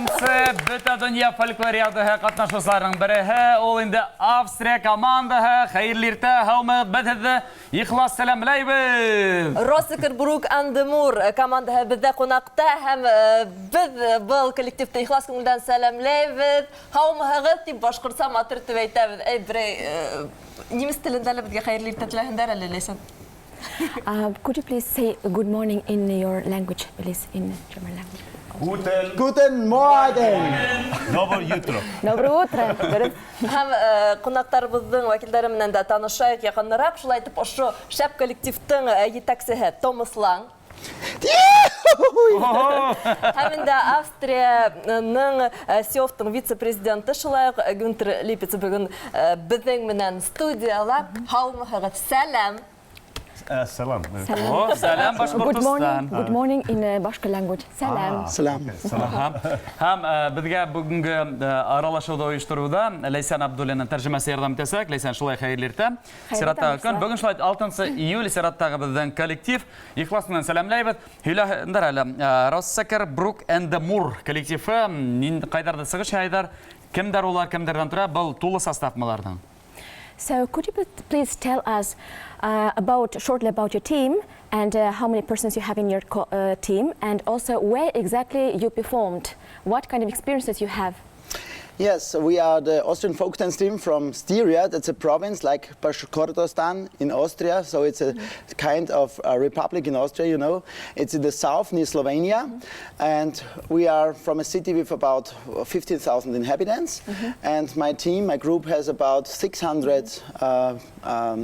Алтынсы Бөтә донъя фольклориадаһы ҡатнашыусыларының береһе, ул инде Австрия командаһы. Хәйерле иртә, һаумыһығыҙ, беҙ һеҙҙе ихлас сәләмләйбеҙ. Росекербрук Андемур командаһы беҙҙә ҡунаҡта һәм беҙ был коллективты ихлас күңелдән сәләмләйбеҙ. Һаумыһығыҙ тип башҡортса матур итеп әйтәбеҙ. Әй, берәй немец телендә лә беҙгә хәйерле иртә теләһендәр әле, Ләйсән. Could you please say good morning in your language, please, in German language? Guten, Guten Morgen! Доброе утро. Доброе утро. Дөрөҫ. Һәм ҡунаҡтарыбыҙҙың вәкилдәре менән дә танышайыҡ яҡыныраҡ. Шулай итеп, ошо шәп коллективтың етәксеһе Томас Ланг. Һәм инде Австрияның СЕОФтың вице-президенты шулай уҡ Гюнтер Липец бөгөн беҙҙең менән студияла. Һаумыһығыҙ, сәләм. Сәләм. О, сәләм, Good morning. Башҡортостан. Good morning in Bashkir language. Сәләм. Сәләм. Һәм беҙгә бөгөнгө аралашыуҙы ойоштороуҙа Ләйсән Абдуллина тәржемәсе ярҙам итәсәк. Ләйсән, шулай хәйерле иртә. Сираттағы көн. Бөгөн шулай 6 июль сираттағы беҙҙең коллектив. Ихлас менән сәләмләйбеҙ. Һөйләһендер әле. Россекер Брук and the Мур коллективы ҡайҙарҙа сығыш яһайҙар? Кемдәр улар, кемдәрҙән тора? Был тулы составмы уларҙың? So could you please tell us shortly about your team and how many persons you have in your team, and also where exactly you performed, what kind of experiences you have? Yes, we are the Austrian folk dance team from Styria. That's a province like Bashkortostan in Austria. So it's a kind of a republic in Austria, you know. It's in the south near Slovenia. And we are from a city with about 15,000 inhabitants. And my team, my group has about 600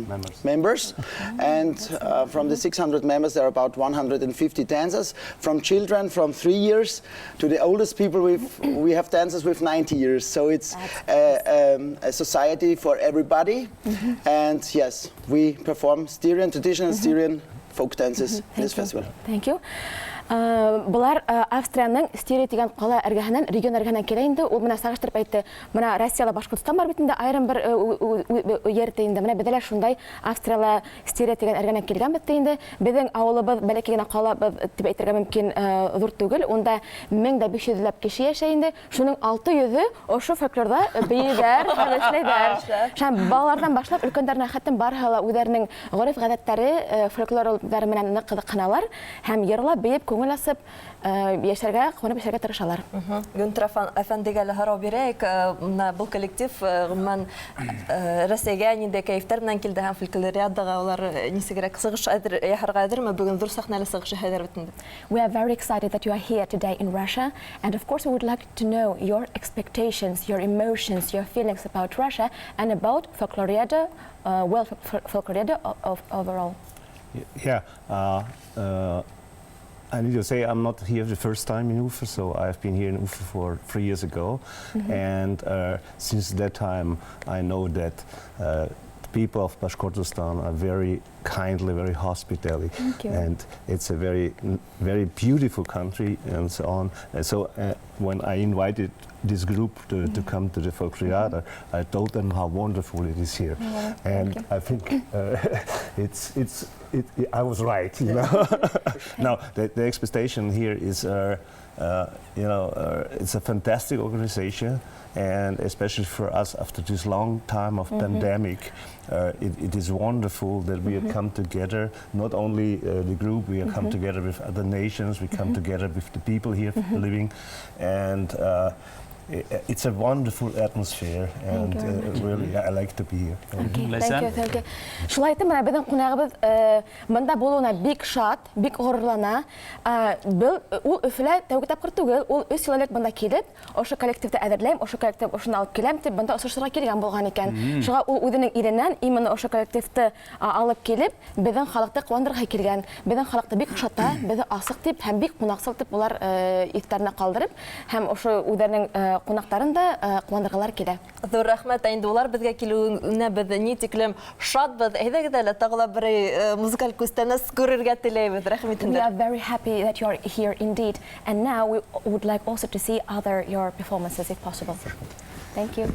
members. Members. And from the 600 members, there are about 150 dancers. From children from 3 years to the oldest people, we have dancers with 90 years. So it's a society for everybody. And yes, we perform Styrian, traditional Styrian folk dances in this festival. Thank you. Былар Австрияның Стирия тигән ҡала эргәһенән, регион эргәһенән килә инде. Ул менә сағыштырып әйтте. Бына Россияла Башҡортостан бар бит инде, айырым бер ер ти инде. Бына беҙҙә лә шундай Австрияла Стирия тигән эргәнән килгән бит инде. Беҙҙең ауылыбыҙ бәләкәй генә ҡалабыҙ тип әйтергә мөмкин, ҙур түгел. Унда мең дә биш йөҙләп кеше йәшәй инде. Шуның алты йөҙө ошо фольклорҙа бейейҙәр һәм эшләйҙәр. Һәм балаларҙан башлап өлкәндәренә хәтта барыһы ла үҙҙәренең ғөрөф-ғәҙәттәре, фольклорҙары менән ныҡ ҡыҙыҡһыналар һәм йырлап, бейеп, күңел асып, йәшәргә, ҡыуанып йәшәргә тырышалар. Гюнтер әфәндегә лә һорау бирәйек. Бына был коллектив, ғөмүмән, Рәсәйгә ниндәй кәйефтәр менән килде һәм фольклориадаға улар нисегерәк сығыш яһарға әҙерме? Бөгөн ҙур сәхнәлә сығыш яһайҙар бит инде. We are very excited that you are here today in Russia, and of course we would like to know your expectations, your emotions, your feelings about Russia and about Folkloriada, well, Folkloriada of overall. Yeah, I need to say I'm not here the first time in Ufa, so I've been here in Ufa for 3 years ago, and since that time I know that the people of Bashkortostan are very kindly, very hospitable, Thank you. and it's a very, very beautiful country and so on. And so when I invited this group to come to the Folkloriada, I told them how wonderful it is here, and Thank you. I think I was right. You know? Now the expectation here is, it's a fantastic organization, and especially for us after this long time of pandemic, it is wonderful that we have come together. Not only the group, we have come together with other nations. We come together with the people here living, and it's a wonderful atmosphere, Thank and you very much. Really, I like to be here. Okay, Ләйсән? thank you, thank you. Шулай итеп, менә беҙҙең ҡунағыбыҙ бында булыуына бик шат, бик ғорурлана. Был ул Өфөлә тәүге тапҡыр түгел, ул өс йыл элек бында килеп, ошо коллективты әҙерләйем, ошо коллектив ошоно алып киләм тип бында осрашырға килгән булған икән. Шуға ул үҙенең иленән именно ошо коллективты алып килеп, беҙҙең халыҡты ҡыуандырырға килгән. Беҙҙең халыҡты бик ошата, беҙҙе асыҡ тип һәм бик ҡунаҡсыл тип улар иҫтәренә ҡалдырып, һәм ошо үҙҙәренең ҡунаҡтарын да ҡыуандырғылар килә. Ҙур рәхмәт. Ә инде улар беҙгә килеүенә беҙ ни тиклем шатбыҙ. Әйҙәгеҙ әле тағы ла берәй музыкаль күстәнәс күрергә теләйбеҙ. Рәхим We итеңдәр. Are very happy that you are here indeed. And now we would like also to see other your performances if possible. Thank you.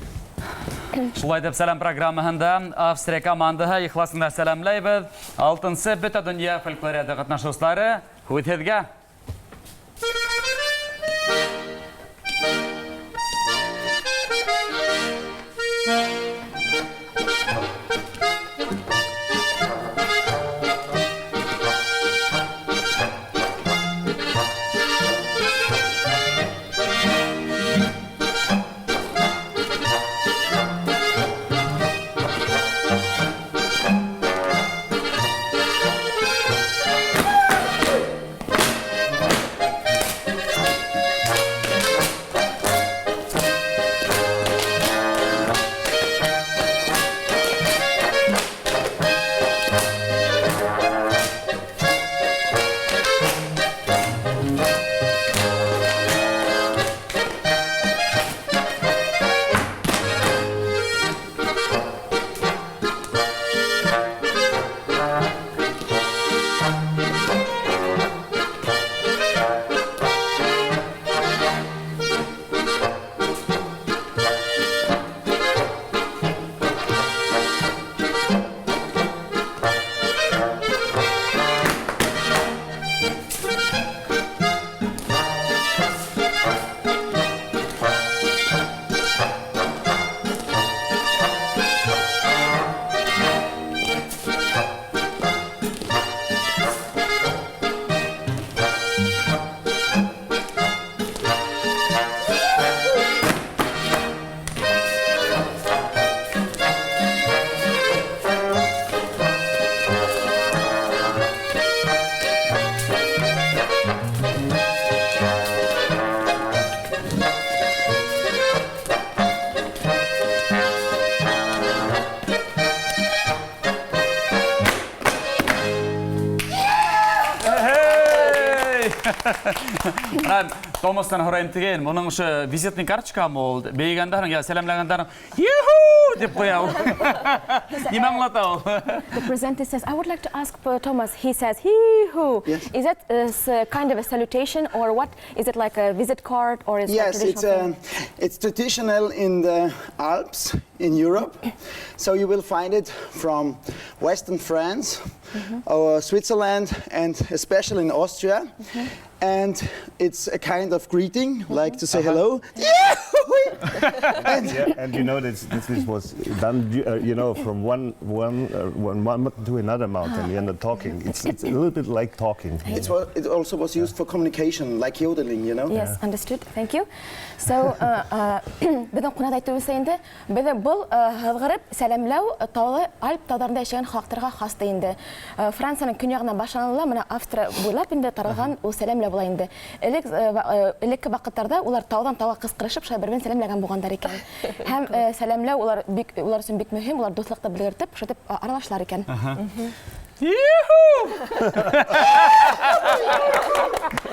Шулай итеп, Сәләм программаһында Австрия командаһы ихласында сәләмләйбеҙ. Алтынсы Бөтә донъя фольклориада ҡатнашыусылары, һүҙ һеҙгә. Thank Менә Томастан һорайым тигән, моның ошо визитный карточкамы ул? Бейегәндә һуң я сәламләгәндә "Юху!" дип куя ул. Нимә аңлата ул? The presenter says, "I would like to ask Thomas." He says, "Hee-hoo." Yes. Is that kind of a salutation or what? Is it like a visit card or is it Yes, a it's traditional thing? it's traditional in the Alps in Europe. So you will find it from Western France or Switzerland and especially in Austria. And it's a kind of greeting, like to say hello. Yeah! Yeah, and you know this was done, from one mountain to another mountain. You're not talking. It's a little bit like talking. It also was used for communication, like yodeling. Yes, understood. Thank you. So, беҙҙең ҡунаҡ әйтеүенсә инде, беҙҙең был һыҙғырып сәләмләү таулы Альп тауҙарында йәшәгән халыҡтарға хас та инде. Францияның көньяғынан башлана ла, менә Австрия буйлап инде таралған ул сәләмләү була инде. Элекке ваҡыттарҙа улар тауҙан тауға ҡысҡырышып шулай бер-берен сәләмләгән булғандар икән. Һәм сәләмләү улар бик улар өсөн бик мөһим, улар дуҫлыҡты белгертеп, шулай итеп аралашалар икән. Юху!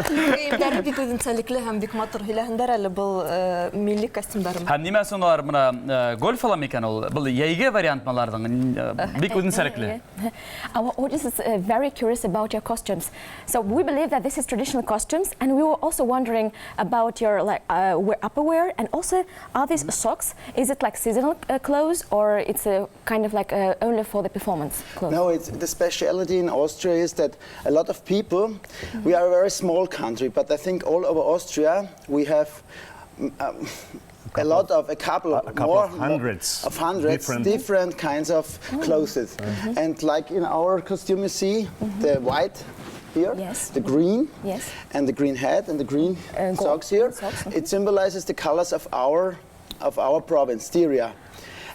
Кейемдәре бик үҙенсәлекле һәм бик матур, һөйләһендәр әле был милли костюмдарын. Һәм нимә өсөн улар менә гольф ала микән ул? Был йәйге вариант уларҙың бик үҙенсәлекле. Our audience is very curious about your costumes. So we believe that this is traditional costumes, and we were also wondering about your like upperwear, and also are these socks? Is it like seasonal clothes, or it's a kind of like only for the performance clothes? No, it's the speciality in Austria is that a lot of people, we are a very small country, but I think all over Austria we have a lot of a couple, A couple more of hundreds of hundreds different kinds of clothes. And like in our costume, you see the white here, the green, and the green hat and the green Gold socks here. Socks. It symbolizes the colors of our province, Styria.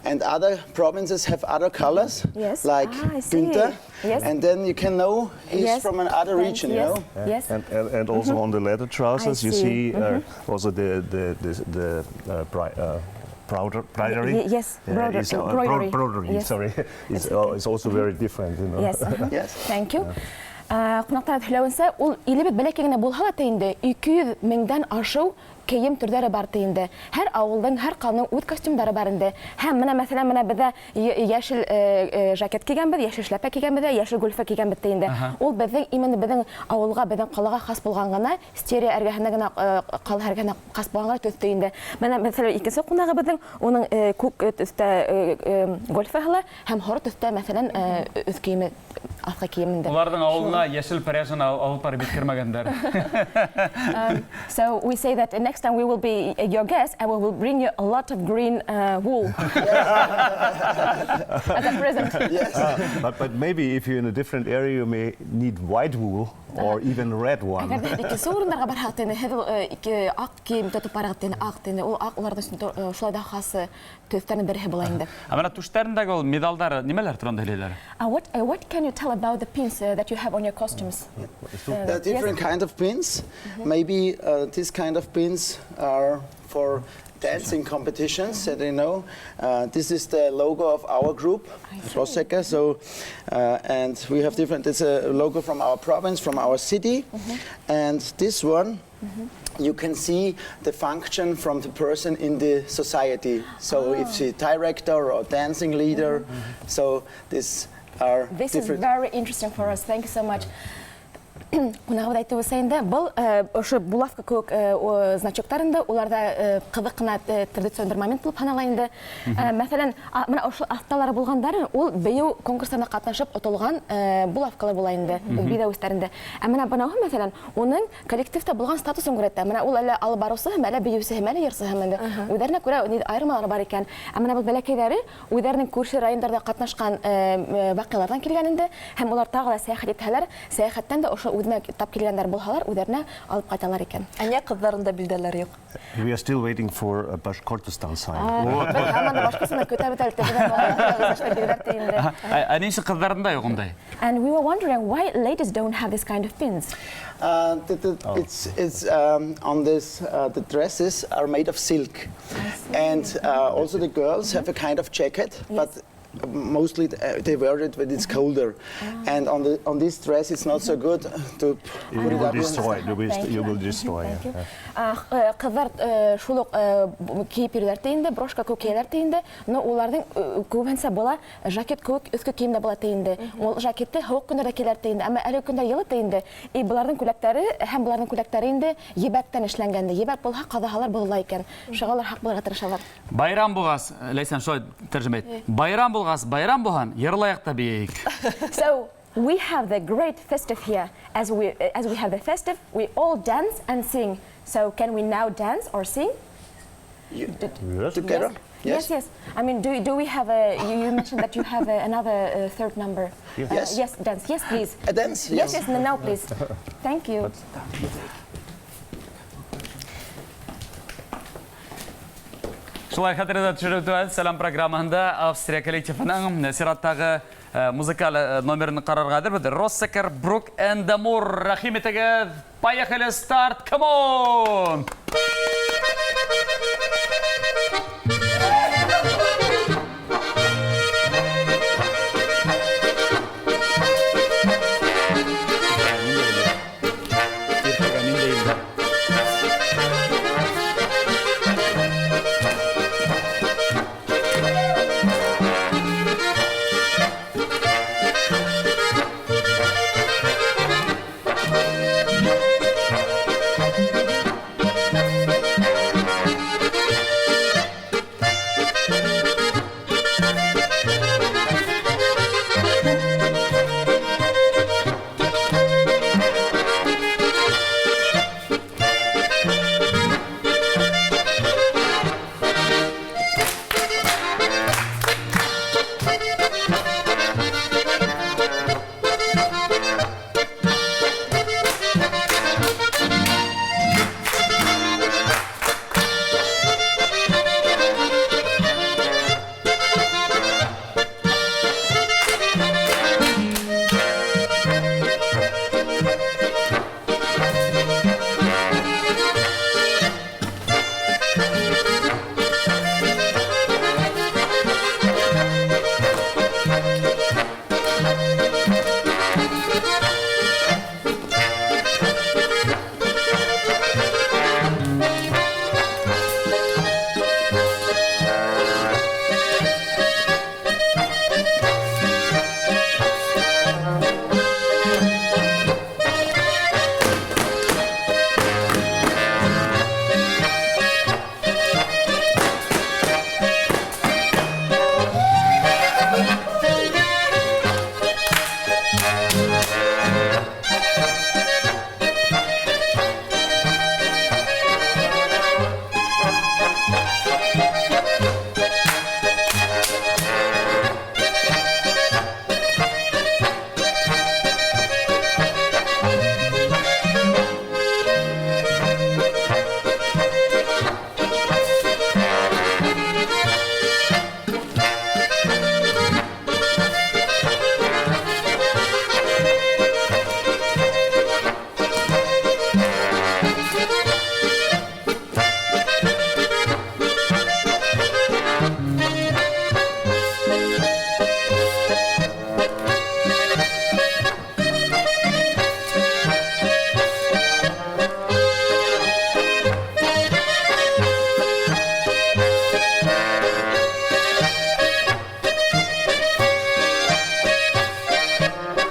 And other provinces have other colors, like Ah, I see. Günther. And then you can know he's from another region, you know? And also on the leather trousers, I you see. see also the broidery. Yes, Yeah, is, broidery. Broidery, sorry. It's also very different. Yes. Thank you. Ҡунаҡтар һөйләүенсә, ул илебеҙ бәләкәй генә булһа ла та инде 200 меңдән ашыу кейем төрҙәре бар ти инде. Һәр ауылдың, һәр ҡаланың үҙ костюмдары бар инде. Һәм менә мәҫәлән, менә беҙҙә йәшел жакет кейгәнбеҙ, йәшел шляпа кейгәнбеҙ, йәшел гольфа кейгәнбеҙ ти инде. Ул беҙҙең именно беҙҙең ауылға, беҙҙең ҡалаға хас булған ғына, Стирия эргәһенә генә, ҡала эргәһенә хас булған ғына төҫ ти инде. Менә мәҫәлән, икенсе ҡунағыбыҙҙың уның күк төҫтә гольфаһы ла һәм һоро төҫтә мәҫәлән өҫ кейеме, аҫҡы кейем инде. Уларҙың ауылына йәшел пряжаны алып барып еткермәгәндәр. So we say that next time we will be your guest and we will bring you a lot of green wool as a present. Yes. But maybe if you're in a different area, you may need white wool or even red one. Әгәр ҙә икенсе урындарға барһаҡ, тине, һеҙ ике аҡ кейем тотоп барығыҙ, тине, аҡ, тине, ул аҡ уларҙың өсөн шулай ҙа хас төҫтәрҙең береһе була инде. Ә менә түштәрендәге ул миҙалдар нимәләр тураһында һөйләйҙәр? What can you tell about the pins that you have on your costumes? There are different kind of pins. Maybe this kind of pins are for dancing competitions that you know. This is the logo of our group, I see. Rossegger. So, and we have different. It's a logo from our province, from our city, and this one. You can see the function from the person in the society. So if the director or dancing leader, so this are This is different. Very interesting for us. Thank you so much. Ҡунағыбыҙ әйтеп үтсә инде, был ошо булавка кеүек значоктар инде, уларҙа ҡыҙыҡ ҡына традицион бер момент булып һанала инде. Мәҫәлән, мына ошо аҫталары булғандары, ул бейеү конкурстарына ҡатнашып отолған булавкалар була инде, биҙәүестәрендә. Ә мына бынауһы, мәҫәлән, уның коллективта булған статусын күрһәтә. Мына ул әллә алып барыусыһы, әллә бейеүсеһе, әллә йырсыһы инде. Үҙҙәренә күрә айырмалары бар икән. Ә мына был бәләкәйҙәре үҙҙәренең күрше райондарҙа ҡатнашҡан ваҡиғаларҙан килгән инде, һәм улар тағы ла сәйәхәт итһәләр, сәйәхәттән дә ошо үҙенә тап килгәндәр булһалар, үҙҙәренә алып ҡайталар икән. Ә ниңә ҡыҙҙарында билдәләр юҡ? We are still waiting for a Bashkortostan sign. Беҙ һаман да Башҡортостанда көтәбеҙ әле, беҙҙең инде. Ә ни өсөн ҡыҙҙарында юҡ ундай? And we were wondering why ladies don't have this kind of pins. It's on this the dresses are made of silk, and also the girls have a kind of jacket, but Mostly they wear it when it's colder, and on the on this dress it's not so good to You put it will up. destroy. You will, Thank you you. will destroy. Thank you. yeah. Ҡыҙҙар шул уҡ кейеп йөрөйҙәр ти инде, брошка кеүек кейәләр ти инде, но уларҙың күбеһенсә була жакет кеүек өҫкө кейем дә була ти инде. Ул жакетты һыуыҡ көндәрҙә кейәләр ти инде, әммә әлеге көндә йылы ти инде. И быларҙың күләктәре һәм быларҙың күләктәре инде ебәктән эшләнгән. Ебәк булһа, ҡаҙаһалар боҙола икән. Шуға улар һаҡ булырға тырышалар. Байрам булғас, Ләйсән, шулай тәржемә ит. Байрам булғас, байрам булһын, йырлайыҡ та бейейек. So we have the great festive here. As we have the festive, we all dance and sing. So can we now dance or sing? Yes. Together? Yes. I mean, do we have a? You mentioned that you have another third number. Yes. Yes. Yes, dance. Yes, please. A dance? Yes, yes. Now, please. Thank you. Шулай хәтерегеҙгә төшөрөп үтәбеҙ, Сәләм программаһында Австрия коллективының сираттағы музыкаль номерын ҡарарға әҙербеҙ. Россекер, Брук and Мур. Рәхим итегеҙ. Поехали, старт, come on! Иртәгә ниндәй илдә?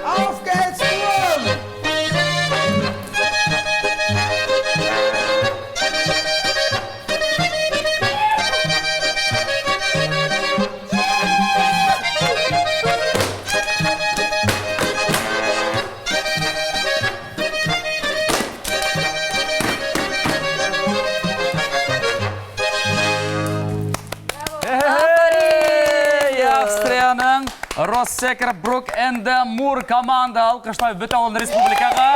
Auf geht's, Sturm! Эй, Австрияның Россекер, Брук and Мур команда алҡышлай бөтә республикаға.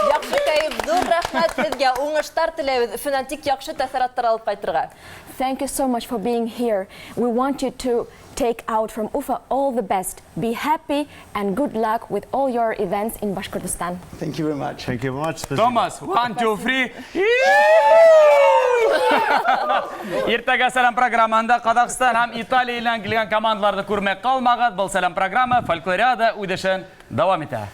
Яҡшы кәйеф, ҙур рәхмәт һеҙгә, уңыштар теләйбеҙ. Өфөнән тик яҡшы тәьҫораттар алып ҡайтырға. Thank you so much for being here. We want you to take out from Ufa all the best. Be happy and good luck with all your events in Bashkortostan. Thank you very much. Thank you very much. Спасибо. Томас, one, two, three. Иртәгә Сәләм программаһында Ҡаҙағстан һәм Италия иленән килгән командаларҙы күрмәй ҡалмағыҙ. Был Сәләм программа Фольклориада үҙ эшен дауам итә.